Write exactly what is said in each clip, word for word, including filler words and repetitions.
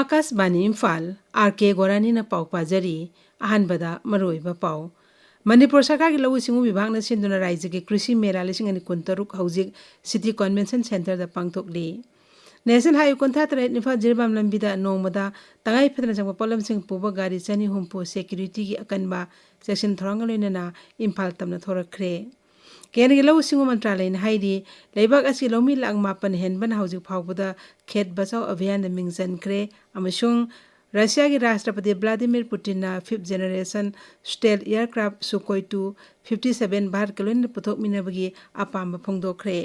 ꯑꯥꯀꯥꯁꯕꯥꯅꯤ Imphal, R ꯀꯦ ꯒꯣꯔꯥꯅꯤꯅ ꯄꯥꯎ ꯄꯥꯖꯔꯤ꯫ ꯑꯍꯥꯟꯕꯗ ꯃꯔꯨꯑꯣꯏꯕ ꯄꯥꯎ꯫ ꯃꯅꯤꯄꯨꯔ ꯁꯔꯀꯥꯔꯒꯤ ꯂꯧꯎ ꯁꯤꯡꯎ ꯕꯤꯚꯥꯒꯅ ꯁꯤꯟꯗꯨꯅ ꯔꯥꯖ꯭ꯌꯒꯤ ꯀ꯭ꯔꯤꯁꯤ ꯃꯦꯂꯥ ꯂꯤꯁꯤꯡ ꯑꯅꯤ ꯀꯨꯟꯇꯔꯨꯛ ꯍꯧꯖꯤꯛ ꯁꯤꯇꯤ ꯀꯟꯚꯦꯟꯁꯟ ꯁꯦꯟꯇꯔꯗ ꯄꯥꯡꯊꯣꯛꯂꯤ꯫ ꯅꯦꯁꯅꯦꯜ ꯍꯥꯏꯋꯦ ꯀꯨꯟꯊ꯭ꯔꯥ ꯇꯔꯦꯠ ꯏꯝꯐꯥꯜ ꯖꯤꯔꯤꯕꯥꯝ ꯂꯝꯕꯤꯗ ꯅꯣꯡꯃꯗ ꯇꯉꯥꯏ ꯐꯗꯅ ꯆꯪꯕ ꯄꯣꯠꯂꯝꯁꯤꯡ ꯄꯨꯕ ꯒꯥꯔꯤ ꯆꯅꯤ ꯍꯨꯝꯐꯨ ꯁꯦꯀ꯭ꯌꯨꯔꯤꯇꯤꯒꯤ ꯑꯀꯟꯕ ꯆꯦꯛꯁꯤꯟ ꯊꯧꯔꯥꯡꯒ ꯂꯣꯏꯅꯅ ꯏꯝꯐꯥꯜ ꯇꯝꯅ ꯊꯣꯔꯛꯈ꯭ꯔꯦ꯫ ꯀꯦꯟꯗ꯭ꯔꯒꯤ ꯂꯧꯎ ꯁꯤꯡꯎ ꯃꯟꯇ꯭ꯔꯥꯂꯌꯅ ꯍꯥꯏꯔꯤ, ꯂꯩꯕꯥꯛ ꯑꯁꯤꯒꯤ ꯂꯧꯃꯤ ꯂꯥꯈ ꯃꯥꯄꯟ ꯍꯦꯟꯕꯅ ꯍꯧꯖꯤꯛ ꯐꯥꯎꯕꯗ ꯈꯦꯠ ꯕꯆꯥꯎ ꯑꯚꯤꯌꯥꯟꯗ ꯃꯤꯡ ꯆꯟꯈ꯭ꯔꯦ ꯑꯃꯁꯨꯡ ꯔꯁꯤꯌꯥꯒꯤ ꯔꯥꯁꯇ꯭ꯔꯄꯇꯤ ꯚ꯭ꯂꯥꯗꯤꯃꯤꯔ ꯄꯨꯇꯤꯟꯅ fifth generation stealth aircraft Sukhoi two fifty seven ꯚꯥꯔꯠꯀ ꯂꯣꯏꯅꯅ ꯄꯨꯊꯣꯛꯃꯤꯟꯅꯕꯒꯤ ꯑꯄꯥꯝꯕ ꯐꯣꯡꯗꯣꯛꯈ꯭ꯔꯦ꯫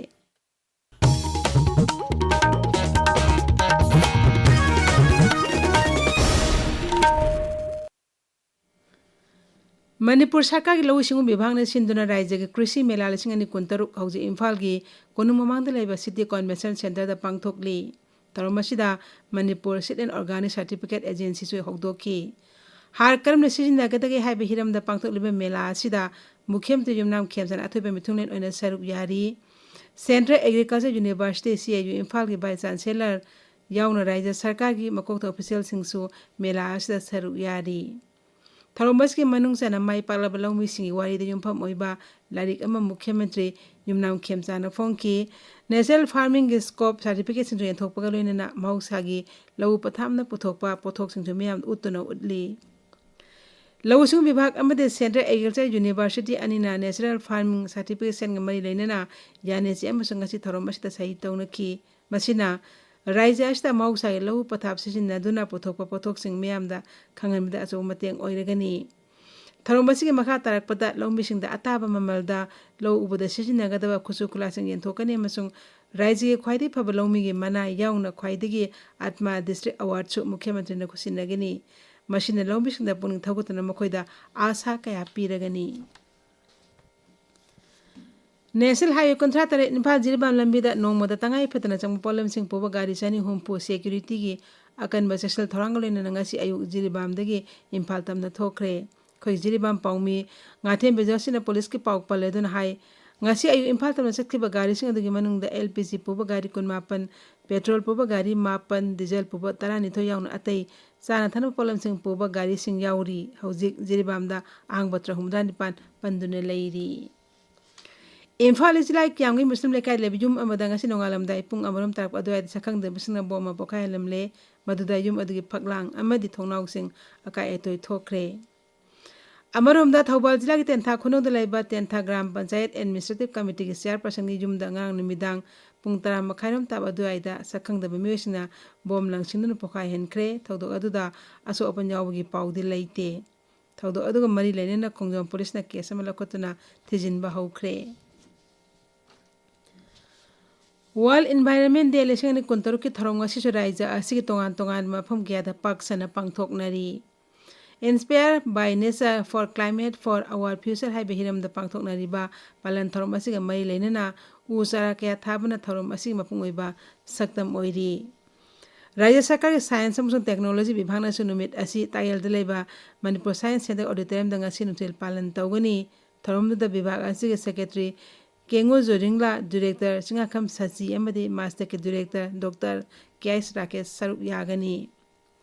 ꯃꯅꯤꯄꯨꯔ ꯁꯔꯀꯥꯔꯒꯤ ꯂꯧꯎ ꯁꯤꯡꯎ ꯕꯤꯚꯥꯒꯅ ꯁꯤꯟꯗꯨꯅ ꯔꯥꯖ꯭ꯌꯒꯤ ꯀ꯭ꯔꯤꯁꯤ ꯃꯦꯂꯥ ꯂꯤꯁꯤꯡ ꯑꯅꯤ ꯀꯨꯟꯇꯔꯨꯛ ꯍꯧꯖꯤꯛ ꯏꯝꯐꯥꯜꯒꯤ ꯀꯣꯅꯨꯡ ꯃꯃꯥꯡꯗ ꯂꯩꯕ ꯁꯤꯇꯤ ꯀꯟꯚꯦꯟꯁꯟ ꯁꯦꯟꯇꯔꯗ ꯄꯥꯡꯊꯣꯛꯂꯤ꯫ ꯊꯧꯔꯝ ꯑꯁꯤꯗ Manipur Seed and Organic Certificate Agencyꯁꯨ ꯍꯧꯗꯣꯛꯈꯤ꯫ ꯍꯥꯔ ꯀꯔꯝꯅ ꯁꯤꯖꯤꯟꯅꯒꯗꯒꯦ ꯍꯥꯏꯕ ꯍꯤꯔꯝꯗ ꯄꯥꯡꯊꯣꯛꯂꯤꯕ ꯃꯦꯂꯥ ꯑꯁꯤꯗ ꯃꯨꯈ꯭ꯌ ꯃꯟꯇ꯭ꯔꯤ ꯌꯨꯝꯅꯥꯝ ꯈꯦꯝꯆꯥꯟ ꯑꯊꯣꯏꯕ ꯃꯤꯊꯨꯡꯂꯦꯟ ꯑꯣꯏꯅ ꯁꯔꯨꯛ ꯌꯥꯔꯤ꯫ Central Agriculture University, C A U, ꯏꯝꯐꯥꯜꯒꯤ vice chancellor ꯌꯥꯎꯅ ꯔꯥꯖ꯭ꯌ ꯁꯔꯀꯥꯔꯒꯤ ꯃꯀꯣꯛꯊꯣꯡ officialꯁꯤꯡꯁꯨ ꯃꯦꯂꯥ ꯑꯁꯤꯗ ꯁꯔꯨꯛ ꯌꯥꯔꯤ꯫ ꯊꯧꯔꯝ ꯑꯁꯤꯒꯤ ꯃꯅꯨꯡ ꯆꯟꯅ ꯃꯥꯏ ꯄꯥꯛꯂꯕ ꯂꯧꯃꯤꯁꯤꯡꯒꯤ ꯋꯥꯔꯤꯗ ꯌꯨꯝꯐꯝ ꯑꯣꯏꯕ ꯂꯥꯏꯔꯤꯛ ꯑꯃ ꯃꯨꯈ꯭ꯌ ꯃꯟꯇ꯭ꯔꯤ ꯌꯨꯝꯅꯥꯝ ꯈꯦꯝꯆꯥꯟꯅ ꯐꯣꯡꯈꯤ꯫ Natural farmingꯒꯤ scope certificateꯁꯤꯡꯁꯨ ꯌꯦꯟꯊꯣꯛꯄꯒ ꯂꯣꯏꯅꯅ ꯃꯍꯧꯁꯥꯒꯤ ꯂꯧꯎ ꯄꯊꯥꯞꯅ ꯄꯨꯊꯣꯛꯄ ꯄꯣꯠꯊꯣꯛꯁꯤꯡꯁꯨ ꯃꯤꯌꯥꯝꯗ ꯎꯠꯇꯨꯅ ꯎꯠꯂꯤ꯫ ꯂꯧꯎ ꯁꯤꯡꯎ ꯕꯤꯚꯥꯒ ꯑꯃꯗꯤ Central Agriculture University ꯑꯅꯤꯅ natural farming certificateꯒ ꯃꯔꯤ ꯂꯩꯅꯅ ꯌꯥꯅꯦꯆꯦ ꯑꯃꯁꯨ ꯉꯁꯤ ꯊꯧꯔꯝ ꯑꯁꯤꯗ ꯁꯍꯤ ꯇꯧꯅꯈꯤ꯫ ꯃꯁꯤꯅ ꯔꯥꯖ꯭ꯌ ꯑꯁꯤꯗ ꯃꯍꯧꯁꯥꯒꯤ ꯂꯧꯎ ꯄꯊꯥꯞ ꯁꯤꯖꯤꯟꯅꯗꯨꯅ ꯄꯨꯊꯣꯛꯄ ꯄꯣꯠꯊꯣꯛꯁꯤꯡ ꯃꯤꯌꯥꯝꯗ ꯈꯪꯍꯟꯕꯗ ꯑꯆꯧꯕ ꯃꯇꯦꯡ ꯑꯣꯏꯔꯒꯅꯤ꯫ ꯊꯧꯔꯝ ꯑꯁꯤꯒꯤ ꯃꯈꯥ ꯇꯥꯔꯛꯄꯗ ꯂꯧꯃꯤꯁꯤꯡꯗ ꯑꯇꯥꯕ ꯃꯃꯜꯗ ꯂꯧ ꯎꯕꯗ ꯁꯤꯖꯤꯟꯅꯒꯗꯕ ꯈꯨꯠꯁꯨ ꯈꯨꯠꯂꯥꯏꯁꯤꯡ ꯌꯦꯟꯊꯣꯛꯀꯅꯤ ꯑꯃꯁꯨꯡ ꯔꯥꯖ꯭ꯌꯒꯤ ꯈ꯭ꯋꯥꯏꯗꯒꯤ ꯐꯕ ꯂꯧꯃꯤꯒꯤ ꯃꯅꯥ ꯌꯥꯎꯅ ꯈ꯭ꯋꯥꯏꯗꯒꯤ ꯑꯠꯃꯥ district awardꯁꯨ ꯃꯨꯈ꯭ꯌ ꯃꯟꯇ꯭ꯔꯤꯅ ꯈꯨꯠꯁꯤꯟꯅꯒꯅꯤ꯫ ꯃꯁꯤꯅ ꯂꯧꯃꯤꯁꯤꯡꯗ ꯄꯨꯛꯅꯤꯡ ꯊꯧꯒꯠꯇꯨꯅ ꯃꯈꯣꯏꯗ ꯑꯥꯁꯥ ꯀꯌꯥ ꯄꯤꯔꯒꯅꯤ꯫ National Highway ꯀꯨꯟꯊ꯭ꯔꯥ ꯇꯔꯦꯠ ꯏꯝꯐꯥꯜ ꯖꯤꯔꯤꯕꯥꯝ ꯂꯝꯕꯤꯗ ꯅꯣꯡꯃꯗ ꯇꯉꯥꯏ ꯐꯗꯅ ꯆꯪꯕ ꯄꯣꯠꯂꯝꯁꯤꯡ ꯄꯨꯕ ꯒꯥꯔꯤ ꯆꯅꯤ ꯍꯨꯝꯐꯨ securityꯒꯤ ꯑꯀꯟꯕ ꯆꯦꯛꯁꯤꯟ ꯊꯧꯔꯥꯡꯒ ꯂꯣꯏꯅꯅ ꯉꯁꯤ ꯑꯌꯨꯛ ꯖꯤꯔꯤꯕꯥꯝꯗꯒꯤ ꯏꯝꯐꯥꯜ ꯇꯝꯅ ꯊꯣꯛꯈ꯭ꯔꯦ꯫ ꯑꯩꯈꯣꯏ ꯖꯤꯔꯤꯕꯥꯝ ꯄꯥꯎꯃꯤ ꯉꯥꯊꯦꯝꯕ ꯖꯣꯁꯤꯅ ꯄꯨꯂꯤꯁꯀꯤ ꯄꯥꯎ ꯄꯜꯂꯦ ꯑꯗꯨꯅ ꯍꯥꯏ, ꯉꯁꯤ ꯑꯌꯨꯛ ꯏꯝꯐꯥꯜ ꯇꯝꯅ ꯆꯠꯈꯤꯕ ꯒꯥꯔꯤꯁꯤꯡ ꯑꯗꯨꯒꯤ ꯃꯅꯨꯡꯗ ꯑꯦꯜ ꯄꯤ ꯖꯤ ꯄꯨꯕ ꯒꯥꯔꯤ ꯀꯨꯟꯃꯥꯄꯟ, ꯄꯦꯇ꯭ꯔꯣꯜ ꯄꯨꯕ ꯒꯥꯔꯤ ꯃꯥꯄꯟ, ꯗꯤꯖꯜ ꯄꯨꯕ ꯇꯔꯥꯅꯤꯊꯣꯏ ꯌꯥꯎꯅ ꯑꯇꯩ ꯆꯥꯅ ꯊꯛꯅꯕ ꯄꯣꯠꯂꯝꯁꯤꯡ ꯄꯨꯕ ꯒꯥꯔꯤꯁꯤꯡ ꯌꯥꯎꯔꯤ꯫ ꯍꯧꯖꯤꯛ ꯖꯤꯔꯤꯕꯥꯝꯗ ꯑꯍꯥꯡꯕ ꯇꯔꯥ ꯍꯨꯝꯐꯨꯇꯔꯥ ꯅꯤꯄꯥꯟ ꯄꯟꯗꯨꯅ ꯂꯩꯔꯤ꯫ ꯏꯝꯐꯥꯜ ꯏꯁ ꯂꯤꯂꯥ ꯀꯤꯌꯥꯝꯒꯩ ꯃꯨꯁꯂꯤꯝ ꯂꯩꯀꯥꯏ ꯂꯩꯕ ꯌꯨꯝ ꯑꯃꯗ ꯉꯁꯤ ꯅꯣꯡꯉꯥꯜꯂꯝꯗꯥꯏ ꯄꯨꯡ ꯑꯃꯔꯣꯝ ꯇꯥꯔꯛꯄ ꯑꯗꯨꯋꯥꯏꯗ ꯁꯛꯈꯪꯗꯕꯁꯤꯡꯅ ꯕꯣꯝ ꯑꯃ ꯄꯣꯈꯥꯏꯍꯜꯂꯝꯂꯦ꯫ ꯃꯗꯨꯗ ꯌꯨꯝ ꯑꯗꯨꯒꯤ ꯐꯛꯂꯥꯡ ꯑꯃꯗꯤ ꯊꯣꯡꯅꯥꯎꯁꯤꯡ ꯑꯀꯥꯏ ꯑꯇꯣꯏ ꯊꯣꯛꯈ꯭ꯔꯦ꯫ ꯑꯃꯔꯣꯝꯗ ꯊꯧꯕꯥꯜ ꯖꯤꯂꯥꯒꯤ ꯇꯦꯟꯊꯥ ꯈꯨꯅꯧꯗ ꯂꯩꯕ ꯇꯦꯟꯊꯥ ꯒ꯭ꯔꯥꯝ ꯄꯟꯆꯥꯌꯠ ꯑꯦꯗꯃꯤꯅꯤꯁꯇ꯭ꯔꯦꯇꯤꯚ ꯀꯃꯤꯇꯤꯒꯤ ꯆꯤꯌꯥꯔꯄꯔꯁꯟꯒꯤ ꯌꯨꯝꯗ ꯉꯔꯥꯡ ꯅꯨꯃꯤꯗꯥꯡ ꯄꯨꯡ ꯇꯔꯥ ꯃꯈꯥꯏꯔꯣꯝ ꯇꯥꯕ ꯑꯗꯨꯋꯥꯏꯗ ꯁꯛꯈꯪꯗꯕ ꯃꯤꯑꯣꯏꯁꯤꯡꯅ ꯕꯣꯝ ꯂꯪꯁꯤꯟꯗꯨꯅ ꯄꯣꯈꯥꯏꯍꯟꯈ꯭ꯔꯦ꯫ ꯊꯧꯗꯣꯛ ꯑꯗꯨꯗ ꯑꯁꯣꯛ ꯑꯄꯟ ꯌꯥꯎꯕꯒꯤ ꯄꯥꯎꯗꯤ ꯂꯩꯇꯦ꯫ ꯊꯧꯗꯣꯛ ꯑꯗꯨꯒ ꯃꯔꯤ ꯂꯩꯅꯅ ꯈꯣꯡꯖꯣꯝ ꯄꯨꯂꯤꯁꯅ ꯀꯦꯁ ꯑꯃ ꯂꯧꯈꯠꯇꯨꯅ ꯊꯤꯖꯤꯟꯕ ꯍꯧꯈ꯭ꯔꯦ꯫ World Environment Day ꯂꯤꯁꯤꯡ ꯑꯅꯤ ꯀꯨꯟꯇꯔꯨꯛꯀꯤ ꯊꯧꯔꯝ ꯉꯁꯤꯁꯨ ꯔꯥꯏꯖ꯭ꯌ ꯑꯁꯤꯒꯤ ꯇꯣꯉꯥꯟ ꯇꯣꯉꯥꯟꯕ ꯃꯐꯝ ꯀꯌꯥꯗ ꯄꯥꯛ ꯁꯟꯅ ꯄꯥꯡꯊꯣꯛꯅꯔꯤ꯫ Inspire by Nature for Climate for Our Future ꯍꯥꯏꯕ ꯍꯤꯔꯝꯗ ꯄꯥꯡꯊꯣꯛꯅꯔꯤꯕ ꯄꯥꯂꯟ ꯊꯧꯔꯝ ꯑꯁꯤꯒ ꯃꯔꯤ ꯂꯩꯅꯅ ꯎ ꯆꯥꯔꯥ ꯀꯌꯥ ꯊꯥꯕꯅ ꯊꯧꯔꯝ ꯑꯁꯤꯒꯤ ꯃꯄꯨꯡ ꯑꯣꯏꯕ ꯁꯛꯇꯝ ꯑꯣꯏꯔꯤ꯫ ꯔꯥꯏꯖ꯭ꯌ ꯁꯔꯀꯥꯔꯒꯤ ꯁꯥꯏꯟꯁ ꯑꯃꯁꯨꯡ ꯇꯦꯛꯅꯣꯂꯣꯖꯤ ꯕꯤꯚꯥꯒꯅꯁꯨ ꯅꯨꯃꯤꯠ ꯑꯁꯤ ꯇꯥꯛꯌꯦꯜꯗ ꯂꯩꯕ ꯃꯅꯤꯄꯨꯔ ꯁꯥꯏꯟꯁ ꯁꯦꯟꯇꯔ ꯑꯣꯗꯤꯇꯣꯔꯤꯌꯝꯗ ꯉꯁꯤ ꯅꯨꯡꯊꯤꯜ ꯄꯥꯂꯟ ꯇꯧꯒꯅꯤ꯫ ꯊꯧꯔꯝꯗꯨꯗ ꯕꯤꯚꯥꯒ ꯑꯁꯤꯒꯤ ꯁꯦꯀ꯭ꯔꯦꯇꯔꯤ ꯀꯦꯡꯉꯨ ꯖꯣꯔꯤꯡꯂꯥ, ꯗꯤꯔꯦꯛꯇꯔ ꯆꯤꯡꯉꯥꯈꯝ ꯁꯆꯤ ꯑꯃꯗꯤ ꯃꯥꯁꯇꯔꯒꯤ ꯗꯤꯔꯦꯛꯇꯔ ꯗꯣꯛꯇꯔ ꯀꯦ ꯑꯩꯆ ꯔꯥꯀꯦꯁ ꯁꯔꯨꯛ ꯌꯥꯒꯅꯤ꯫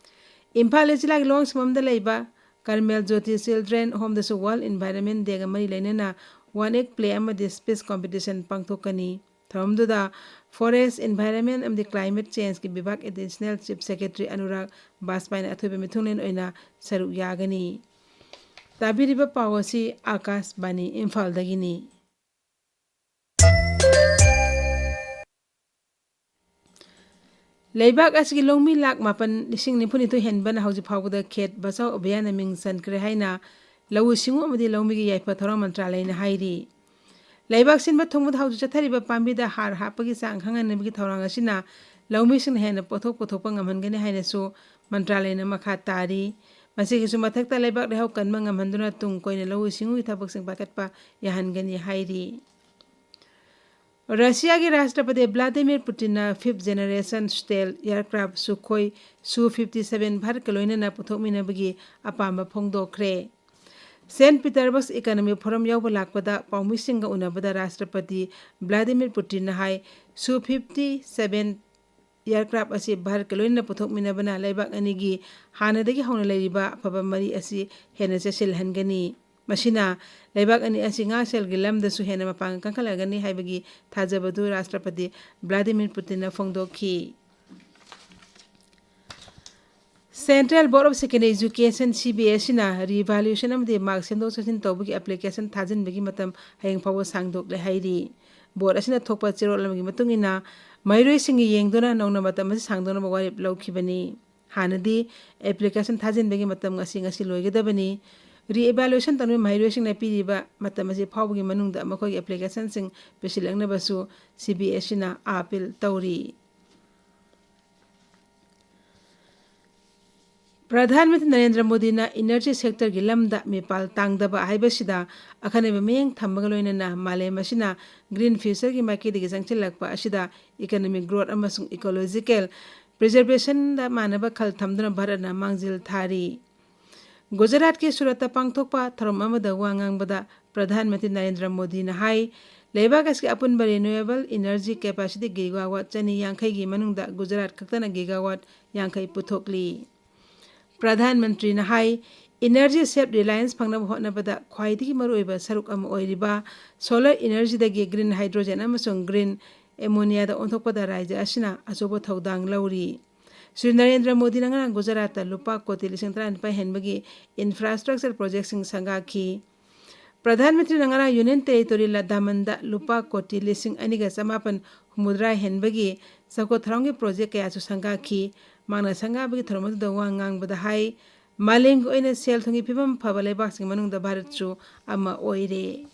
ꯏꯝꯐꯥꯜ ꯏꯁ ꯖꯤꯂꯥꯒꯤ ꯂꯨꯋꯥꯡꯁꯪꯕꯝꯗ ꯂꯩꯕ ꯀꯔꯃꯦꯜ ꯖꯣꯇꯤ ꯆꯤꯜꯗ꯭ꯔꯦꯟ ꯍꯣꯝꯗꯁꯨ ꯋꯥꯔꯜ ꯏꯟꯚꯥꯏꯔꯟꯃꯦꯟ ꯗꯦꯒ ꯃꯔꯤ ꯂꯩꯅꯅ ꯋꯥꯟ ꯑꯦꯛ ꯄ꯭ꯂꯦ ꯑꯃꯗꯤ ꯁ꯭ꯄꯤꯆ ꯀꯣꯝꯄꯤꯇꯤꯁꯟ ꯄꯥꯡꯊꯣꯛꯀꯅꯤ꯫ ꯊꯧꯔꯝꯗꯨꯗ ꯐꯣꯔꯦꯁ, ꯏꯟꯚꯥꯏꯔꯟꯃꯦꯟ ꯑꯃꯗꯤ climate ꯆꯦꯟꯖꯀꯤ ꯕꯤꯚꯥꯒ additional chief secretary Anurag ꯕꯥꯖꯄꯥꯏꯅ ꯑꯊꯣꯏꯕ ꯃꯤꯊꯨꯡꯂꯦꯟ ꯑꯣꯏꯅ ꯁꯔꯨꯛ ꯌꯥꯒꯅꯤ꯫ ꯇꯥꯕꯤꯔꯤꯕ ꯄꯥꯎ ꯑꯁꯤ ꯑꯥꯀꯥꯁꯕꯥꯅꯤ ꯏꯝꯐꯥꯜꯗꯒꯤꯅꯤ꯫ ꯂꯩꯕꯥꯛ ꯑꯁꯤꯒꯤ ꯂꯧꯃꯤ ꯂꯥꯈ ꯃꯥꯄꯟ ꯂꯤꯁꯤꯡ ꯅꯤꯐꯨ ꯅꯤꯊꯣꯏ ꯍꯦꯟꯕꯅ ꯍꯧꯖꯤꯛ ꯐꯥꯎꯕꯗ ꯈꯦꯠ ꯕꯆꯥꯎ ꯑꯚꯤꯌꯥꯟꯗ ꯃꯤꯡ ꯆꯟꯈ꯭ꯔꯦ ꯍꯥꯏꯅ ꯂꯧꯎ ꯁꯤꯡꯎ ꯑꯃꯗꯤ ꯂꯧꯃꯤꯒꯤ ꯌꯥꯏꯐ ꯊꯧꯔꯥꯡ ꯃꯟꯇ꯭ꯔꯥꯂꯌꯅ ꯍꯥꯏꯔꯤ꯫ ꯂꯩꯕꯥꯛ ꯁꯤꯟꯕ ꯊꯨꯡꯕꯗ ꯍꯧꯖꯤꯛ ꯆꯠꯊꯔꯤꯕ ꯄꯥꯝꯕꯤꯗ ꯍꯥꯔ ꯍꯥꯞꯄꯒꯤ ꯆꯥꯡ ꯈꯪꯍꯟꯅꯕꯒꯤ ꯊꯧꯔꯥꯡ ꯑꯁꯤꯅ ꯂꯧꯃꯤꯁꯤꯡꯅ ꯍꯦꯟꯅ ꯄꯣꯠꯊꯣꯛ ꯄꯨꯊꯣꯛꯄ ꯉꯝꯍꯟꯒꯅꯤ ꯍꯥꯏꯅꯁꯨ ꯃꯟꯇ꯭ꯔꯥꯂꯌꯅ ꯃꯈꯥ ꯇꯥꯔꯤ꯫ ꯃꯁꯤꯒꯤꯁꯨ ꯃꯊꯛꯇ ꯂꯩꯕꯥꯛ ꯂꯩꯍꯥꯎ ꯀꯟꯕ ꯉꯝꯍꯟꯗꯨꯅ ꯇꯨꯡ ꯀꯣꯏꯅ ꯂꯧꯎ ꯁꯤꯡꯎꯒꯤ ꯊꯕꯛꯁꯤꯡ ꯄꯥꯏꯈꯠꯄ ꯌꯥꯍꯟꯒꯅꯤ ꯍꯥꯏꯔꯤ꯫ ꯔꯁꯤꯌꯥꯒꯤ ꯔꯥꯁꯇ꯭ꯔꯄꯇꯤ ꯚ꯭ꯂꯥꯗꯤꯃꯤꯔ ꯄꯨꯇꯤꯟꯅ fifth generation stealth aircraft Sukhoi Su fifty seven ꯚꯥꯔꯠꯀ ꯂꯣꯏꯅꯅ ꯄꯨꯊꯣꯛꯃꯤꯟꯅꯕꯒꯤ ꯑꯄꯥꯝꯕ ꯐꯣꯡꯗꯣꯛꯈ꯭ꯔꯦ꯫ ꯁꯦꯟꯠ ꯄꯤꯇꯔꯕꯔꯒ ꯏꯀꯣꯅꯣꯃꯤꯛ ꯐꯣꯔꯝ ꯌꯥꯎꯕ ꯂꯥꯛꯄꯗ ꯄꯥꯎꯃꯤꯁꯤꯡꯒ ꯎꯅꯕꯗ ꯔꯥꯁꯇ꯭ꯔꯄꯇꯤ ꯚ꯭ꯂꯥꯗꯤꯃꯤꯔ ꯄꯨꯇꯤꯟꯅ ꯍꯥꯏ, ꯁꯨ ꯐꯤꯐꯇꯤ ꯁꯚꯦꯟ ꯑꯦꯌꯔꯀ꯭ꯔꯥꯐ ꯑꯁꯤ ꯚꯥꯔꯠꯀ ꯂꯣꯏꯅꯅ ꯄꯨꯊꯣꯛꯃꯤꯟꯅꯕꯅ ꯂꯩꯕꯥꯛ ꯑꯅꯤꯒꯤ ꯍꯥꯟꯅꯗꯒꯤ ꯍꯧꯅ ꯂꯩꯔꯤꯕ ꯑꯐꯕ ꯃꯔꯤ ꯑꯁꯤ ꯍꯦꯟꯅ ꯆꯦꯠꯁꯤꯜꯍꯟꯒꯅꯤ꯫ ꯃꯁꯤꯅ ꯂꯩꯕꯥꯛ ꯑꯅꯤ ꯑꯁꯤ ꯉꯥꯛꯁꯦꯜꯒꯤ ꯂꯝꯗꯁꯨ ꯍꯦꯟꯅ ꯃꯄꯥꯡꯒꯜ ꯀꯟꯈꯠꯂꯒꯅꯤ ꯍꯥꯏꯕꯒꯤ ꯊꯥꯖꯕꯗꯨ ꯔꯥꯁꯇ꯭ꯔꯄꯇꯤ ꯚ꯭ꯂꯥꯗꯤꯃꯤꯔ ꯄꯨꯇꯤꯟꯅ ꯐꯣꯡꯗꯣꯛꯈꯤ꯫ Central Board of Secondary Education, C B S E ꯅ revaluation ꯑꯃꯗꯤ mark ꯁꯦꯝꯗꯣꯛ ꯁꯦꯝꯖꯤꯟ ꯇꯧꯕꯒꯤ application ꯊꯥꯖꯤꯟꯕꯒꯤ ꯃꯇꯝ ꯍꯌꯦꯡ ꯐꯥꯎꯕ ꯁꯥꯡꯗꯣꯛꯂꯦ ꯍꯥꯏꯔꯤ꯫ Board ꯑꯁꯤꯅ ꯊꯣꯛꯄ ꯆꯦꯔꯣꯜ ꯑꯃꯒꯤ ꯃꯇꯨꯡ ꯏꯟꯅ, ꯃꯍꯩꯔꯣꯏꯁꯤꯡꯒꯤ ꯌꯦꯡꯗꯨꯅ ꯅꯧꯅ ꯃꯇꯝ ꯑꯁꯤ ꯁꯥꯡꯗꯣꯛꯅꯕ ꯋꯥꯔꯦꯞ ꯂꯧꯈꯤꯕꯅꯤ꯫ ꯍꯥꯟꯅꯗꯤ application ꯊꯥꯖꯤꯟꯕꯒꯤ ꯃꯇꯝ ꯑꯁꯤ ꯉꯁꯤ ꯂꯣꯏꯒꯗꯕꯅꯤ꯫ Re-evaluation ꯇꯧꯔꯤꯕ ꯃꯍꯩꯔꯣꯏꯁꯤꯡꯅ ꯄꯤꯔꯤꯕ ꯃꯇꯝ ꯑꯁꯤ ꯐꯥꯎꯕꯒꯤ ꯃꯅꯨꯡꯗ ꯃꯈꯣꯏꯒꯤ application ꯁꯤꯡ ꯄꯤꯁꯤꯜꯂꯛꯅꯕꯁꯨ C B S E ꯅ appeal ꯇꯧꯔꯤ꯫ ꯄ꯭ꯔꯙꯥꯟ ꯃꯟꯇ꯭ꯔꯤ ꯅꯔꯦꯟꯗ꯭ꯔ ꯃꯣꯗꯤꯅ energy sector ꯒꯤ ꯂꯝꯗ ꯃꯤꯄꯥꯜ ꯇꯥꯡꯗꯕ ꯍꯥꯏꯕꯁꯤꯗ ꯑꯈꯟꯅꯕ ꯃꯤꯠꯌꯦꯡ ꯊꯝꯕꯒ ꯂꯣꯏꯅꯅ ꯃꯥꯂꯦꯝ ꯑꯁꯤꯅ green future ꯒꯤ ꯃꯥꯏꯀꯩꯗꯒꯤ ꯆꯪꯁꯤꯜꯂꯛꯄ ꯑꯁꯤꯗ economic growth ꯑꯃꯁꯨꯡ ecological preservation ꯗ ꯃꯥꯟꯅꯕ ꯈꯜ ꯊꯝꯗꯨꯅ ꯚꯥꯔꯠꯅ ꯃꯥꯡꯖꯤꯜ ꯊꯥꯔꯤ꯫ ꯒꯨꯖꯔꯥꯠꯀꯤ ꯁꯨꯔꯠꯇ ꯄꯥꯡꯊꯣꯛꯄ ꯊꯧꯔꯝ ꯑꯃꯗ ꯋꯥ ꯉꯥꯡꯕꯗ ꯄ꯭ꯔꯙꯥꯟ ꯃꯟꯇ꯭ꯔꯤ ꯅꯔꯦꯟꯗ꯭ꯔ ꯃꯣꯗꯤꯅ ꯍꯥꯏ, ꯂꯩꯕꯥꯛ ꯑꯁꯤꯒꯤ ꯑꯄꯨꯟꯕ renewable energy capacity gigawatt ꯆꯅꯤ ꯌꯥꯡꯈꯩꯒꯤ ꯃꯅꯨꯡꯗ ꯒꯨꯖꯔꯥꯠ ꯈꯛꯇꯅ gigawatt ꯌꯥꯡꯈꯩ ꯄꯨꯊꯣꯛꯂꯤ꯫ ꯄ꯭ꯔꯙꯥꯟ ꯃꯟꯇ꯭ꯔꯤꯅ ꯍꯥꯏ, energy self reliance ꯐꯪꯅꯕ ꯍꯣꯠꯅꯕꯗ ꯈ꯭ꯋꯥꯏꯗꯒꯤ ꯃꯔꯨꯑꯣꯏꯕ ꯁꯔꯨꯛ ꯑꯃ ꯑꯣꯏꯔꯤꯕ solar energy ꯗꯒꯤ green hydrogen ꯑꯃꯁꯨꯡ green ammonia ꯗ ꯑꯣꯟꯊꯣꯛꯄꯗ ꯔꯥꯖ꯭ꯌ ꯑꯁꯤꯅ ꯑꯆꯧꯕ ꯊꯧꯗꯥꯡ ꯂꯧꯔꯤ꯫ ꯁ꯭ꯔꯤ ꯅꯔꯦꯟꯗ꯭ꯔ ꯃꯣꯗꯤꯅ ꯉꯔꯥꯡ ꯒꯨꯖꯔꯥꯠꯇ ꯂꯨꯄꯥ ꯀꯣꯇꯤ ꯂꯤꯁꯤꯡ ꯇꯔꯥꯅꯤꯄꯥꯟ ꯍꯦꯟꯕꯒꯤ infrastructure project ꯁꯤꯡ ꯁꯪꯒꯥꯈꯤ꯫ ꯄ꯭ꯔꯙꯥꯟ ꯃꯟꯇ꯭ꯔꯤꯅ ꯉꯔꯥꯡ ꯌꯨꯅꯤꯌꯟ ꯇꯦꯔꯤꯇꯣꯔꯤ ꯂꯗꯥꯃꯟꯗ ꯂꯨꯄꯥ ꯀꯣꯇꯤ ꯂꯤꯁꯤꯡ ꯑꯅꯤꯒ ꯆꯃꯥꯄꯟ ꯍꯨꯝꯐꯨꯇꯔꯥ ꯍꯦꯟꯕꯒꯤ ꯆꯥꯎꯈꯠ ꯊꯧꯔꯥꯡꯒꯤ project ꯀꯌꯥꯁꯨ ꯁꯪꯒꯥꯈꯤ꯫ ꯃꯍꯥꯛꯅ ꯁꯪꯒꯥꯕꯒꯤ ꯊꯧꯔꯝ ꯑꯗꯨꯗ ꯋꯥ ꯉꯥꯡꯕꯗ ꯍꯥꯏ, ꯃꯥꯂꯦꯝꯒꯤ ꯑꯣꯏꯅ ꯁꯦꯜ ꯊꯨꯝꯒꯤ ꯐꯤꯕꯝ ꯐꯕ ꯂꯩꯕꯥꯛꯁꯤꯡꯒꯤ ꯃꯅꯨꯡꯗ ꯚꯥꯔꯠꯁꯨ ꯑꯃ ꯑꯣꯏꯔꯦ꯫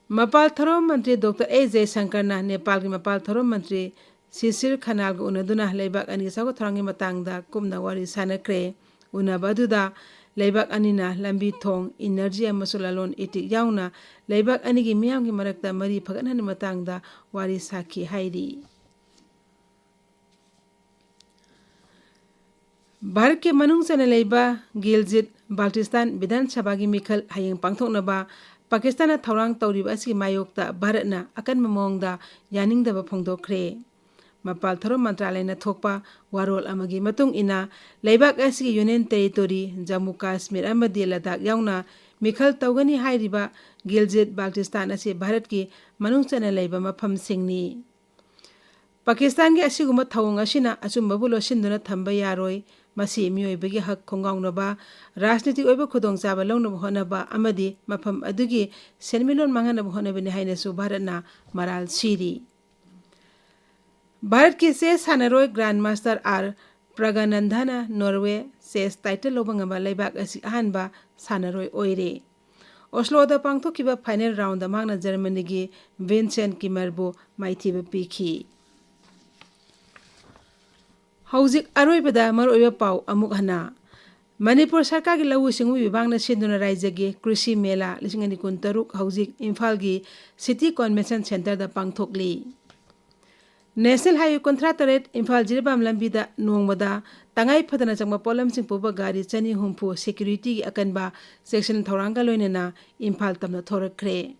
ꯃꯄꯥꯜ ꯊꯧꯔꯝ ꯃꯟꯇ꯭ꯔꯤ ꯗꯣꯛꯇꯔ ꯑꯦꯁ ꯖꯌꯁꯪꯀꯔꯅ ꯅꯦꯄꯥꯜꯒꯤ ꯃꯄꯥꯜ ꯊꯧꯔꯝ ꯃꯟꯇ꯭ꯔꯤ ꯁꯤꯁꯤꯔ ꯈꯅꯥꯜꯒ ꯎꯅꯗꯨꯅ ꯂꯩꯕꯥꯛ ꯑꯅꯤꯒꯤ ꯆꯥꯎꯈꯠ ꯊꯧꯔꯥꯡꯒꯤ ꯃꯇꯥꯡꯗ ꯀꯨꯞꯅ ꯋꯥꯔꯤ ꯁꯥꯅꯈ꯭ꯔꯦ꯫ ꯎꯅꯕ ꯑꯗꯨꯗ ꯂꯩꯕꯥꯛ ꯑꯅꯤꯅ ꯂꯝꯕꯤ ꯊꯣꯡ, energy ꯑꯃꯁꯨꯡ ꯂꯂꯣꯟ ꯏꯇꯤꯛ ꯌꯥꯎꯅ ꯂꯩꯕꯥꯛ ꯑꯅꯤꯒꯤ ꯃꯤꯌꯥꯝꯒꯤ ꯃꯔꯛꯇ ꯃꯔꯤ ꯐꯒꯠꯍꯟꯕꯒꯤ ꯃꯇꯥꯡꯗ ꯋꯥꯔꯤ ꯁꯥꯈꯤ ꯍꯥꯏꯔꯤ꯫ ꯚꯥꯔꯠꯀꯤ ꯃꯅꯨꯡ ꯆꯟꯅ ꯂꯩꯕ ꯒꯤꯜꯖꯤꯠ ꯕꯥꯜꯇꯤꯁꯇꯥꯟ ꯕꯤꯙꯥꯟ ꯁꯚꯥꯒꯤ ꯃꯤꯈꯜ ꯍꯌꯦꯡ ꯄꯥꯡꯊꯣꯛꯅꯕ ꯄꯥꯀꯤꯁꯇꯥꯟꯅ ꯊꯧꯔꯥꯡ ꯇꯧꯔꯤꯕ ꯑꯁꯤꯒꯤ ꯃꯥꯌꯣꯛꯇ ꯚꯥꯔꯠꯅ ꯑꯀꯟꯕ ꯃꯑꯣꯡꯗ ꯌꯥꯅꯤꯡꯗꯕ ꯐꯣꯡꯗꯣꯛꯈ꯭ꯔꯦ꯫ ꯃꯄꯥꯜ ꯊꯧꯔꯝ ꯃꯟꯇ꯭ꯔꯥꯂꯌꯅ ꯊꯣꯛꯄ ꯋꯥꯔꯣꯜ ꯑꯃꯒꯤ ꯃꯇꯨꯡ ꯏꯟꯅ, ꯂꯩꯕꯥꯛ ꯑꯁꯤꯒꯤ ꯌꯨꯅꯤꯌꯟ ꯇꯦꯔꯤꯇꯣꯔꯤ, ꯖꯝꯃꯨ ꯀꯥꯁꯃꯤꯔ ꯑꯃꯗꯤ ꯂꯗꯥꯈ ꯌꯥꯎꯅ ꯃꯤꯈꯜ ꯇꯧꯒꯅꯤ ꯍꯥꯏꯔꯤꯕ ꯒꯤꯜꯖꯤꯠ ꯕꯥꯜꯇꯤꯁꯇꯥꯟ ꯑꯁꯤ ꯚꯥꯔꯠꯀꯤ ꯃꯅꯨꯡ ꯆꯟꯅ ꯂꯩꯕ ꯃꯐꯝꯁꯤꯡꯅꯤ꯫ ꯄꯥꯀꯤꯁꯇꯥꯟꯒꯤ ꯑꯁꯤꯒꯨꯝꯕ ꯊꯧꯑꯣꯡ ꯑꯁꯤꯅ ꯑꯆꯨꯝꯕꯕꯨ ꯂꯣꯠꯁꯤꯟꯗꯨꯅ ꯊꯝꯕ ꯌꯥꯔꯣꯏ꯫ ꯃꯁꯤ ꯃꯤꯑꯣꯏꯕꯒꯤ ꯍꯛ ꯈꯣꯡꯒꯥꯎꯅꯕ, ꯔꯥꯖꯅꯤꯇꯤꯛ ꯑꯣꯏꯕ ꯈꯨꯗꯣꯡꯆꯥꯕ ꯂꯧꯅꯕ ꯍꯣꯠꯅꯕ ꯑꯃꯗꯤ ꯃꯐꯝ ꯑꯗꯨꯒꯤ ꯁꯦꯟꯃꯤꯠꯂꯣꯟ ꯃꯥꯡꯍꯟꯅꯕ ꯍꯣꯠꯅꯕꯅꯤ ꯍꯥꯏꯅꯁꯨ ꯚꯥꯔꯠꯅ ꯃꯔꯥꯜ ꯁꯤꯔꯤ꯫ ꯚꯥꯔꯠꯀꯤ ꯆꯦꯁ ꯁꯥꯟꯅꯔꯣꯏ ꯒ꯭ꯔꯥꯟ ꯃꯥꯁꯇꯔ ꯑꯥꯔ ꯄ꯭ꯔꯒꯅꯟꯗꯅ ꯅꯣꯔꯋꯦ ꯆꯦꯁ ꯇꯥꯏꯇꯜ ꯂꯧꯕ ꯉꯝꯕ ꯂꯩꯕꯥꯛ ꯑꯁꯤ ꯑꯍꯥꯟꯕ ꯁꯥꯟꯅꯔꯣꯏ ꯑꯣꯏꯔꯦ꯫ ꯑꯣꯁꯂꯣꯗ ꯄꯥꯡꯊꯣꯛꯈꯤꯕ ꯐꯥꯏꯅꯦꯜ ꯔꯥꯎꯟꯗ ꯃꯍꯥꯛꯅ ꯖꯔꯃꯅꯤꯒꯤ ꯚꯤꯟꯁꯦꯟ ꯀꯤꯃꯔꯕꯨ ꯃꯥꯏꯊꯤꯕ ꯄꯤꯈꯤ꯫ ꯍꯧꯖꯤꯛ ꯑꯔꯣꯏꯕꯗ ꯃꯔꯨꯑꯣꯏꯕ ꯄꯥꯎ ꯑꯃꯨꯛ ꯍꯟꯅ꯫ ꯃꯅꯤꯄꯨꯔ ꯁꯔꯀꯥꯔꯒꯤ ꯂꯧꯎ ꯁꯤꯡꯎ ꯋꯤꯚꯥꯒꯅ ꯁꯤꯟꯗꯨꯅ ꯔꯥꯏꯖ꯭ꯌꯒꯤ ꯀ꯭ꯔꯤꯁꯤ ꯃꯦꯂꯥ ꯂꯤꯁꯤꯡ ꯑꯅꯤ ꯀꯨꯟꯇꯔꯨꯛ ꯍꯧꯖꯤꯛ ꯏꯝꯐꯥꯜꯒꯤ ꯁꯤꯇꯤ ꯀꯣꯟꯚꯦꯟꯁꯟ ꯁꯦꯟꯇꯔꯗ ꯄꯥꯡꯊꯣꯛꯂꯤ꯫ ꯅꯦꯁꯅꯦꯜ ꯍꯥꯏꯋꯦ ꯀꯨꯟꯊ꯭ꯔꯥ ꯇꯔꯦꯠ ꯏꯝꯐꯥꯜ ꯖꯤꯔꯤꯕꯥꯝ ꯂꯝꯕꯤꯗ ꯅꯣꯡꯃꯗ ꯇꯉꯥꯏ ꯐꯗꯅ ꯆꯪꯕ ꯄꯣꯠꯂꯝꯁꯤꯡ ꯄꯨꯕ ꯒꯥꯔꯤ ꯆꯅꯤ ꯍꯨꯝꯐꯨ ꯁꯦꯀ꯭ꯌꯨꯔꯤꯇꯤꯒꯤ ꯑꯀꯟꯕ ꯆꯦꯛꯁꯤꯟ ꯊꯧꯔꯥꯡꯒ ꯂꯣꯏꯅꯅ ꯏꯝꯐꯥꯜ ꯇꯝꯅ ꯊꯣꯔꯛꯈ꯭ꯔꯦ꯫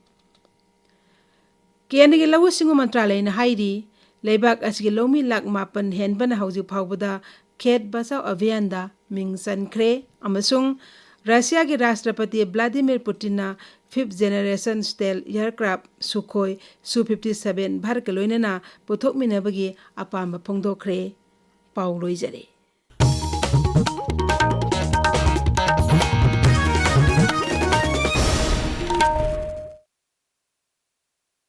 ꯀꯦꯟꯗ꯭ꯔꯒꯤ ꯂꯧꯎ ꯁꯤꯡꯎ ꯃꯟꯇ꯭ꯔꯥꯂꯌꯅ ꯍꯥꯏꯔꯤ, ꯂꯩꯕꯥꯛ ꯑꯁꯤꯒꯤ ꯂꯧꯃꯤ ꯂꯥꯈ ꯃꯥꯄꯟ ꯍꯦꯟꯕꯅ ꯍꯧꯖꯤꯛ ꯐꯥꯎꯕꯗ ꯈꯦꯠ ꯕꯆꯥꯎ ꯑꯚꯤꯌꯥꯟꯗ ꯃꯤꯡ ꯆꯟꯈ꯭ꯔꯦ ꯑꯃꯁꯨꯡ ꯔꯁꯤꯌꯥꯒꯤ ꯔꯥꯁꯇ꯭ꯔꯄꯇꯤ ꯚ꯭ꯂꯥꯗꯤꯃꯤꯔ ꯄꯨꯇꯤꯟꯅ fifth generation stealth aircraft Sukhoi Su fifty seven ꯚꯥꯔꯠꯀ ꯂꯣꯏꯅꯅ ꯄꯨꯊꯣꯛꯃꯤꯟꯅꯕꯒꯤ ꯑꯄꯥꯝꯕ ꯐꯣꯡꯗꯣꯛꯈ꯭ꯔꯦ꯫ ꯄꯥꯎ ꯂꯣꯏꯖꯔꯦ꯫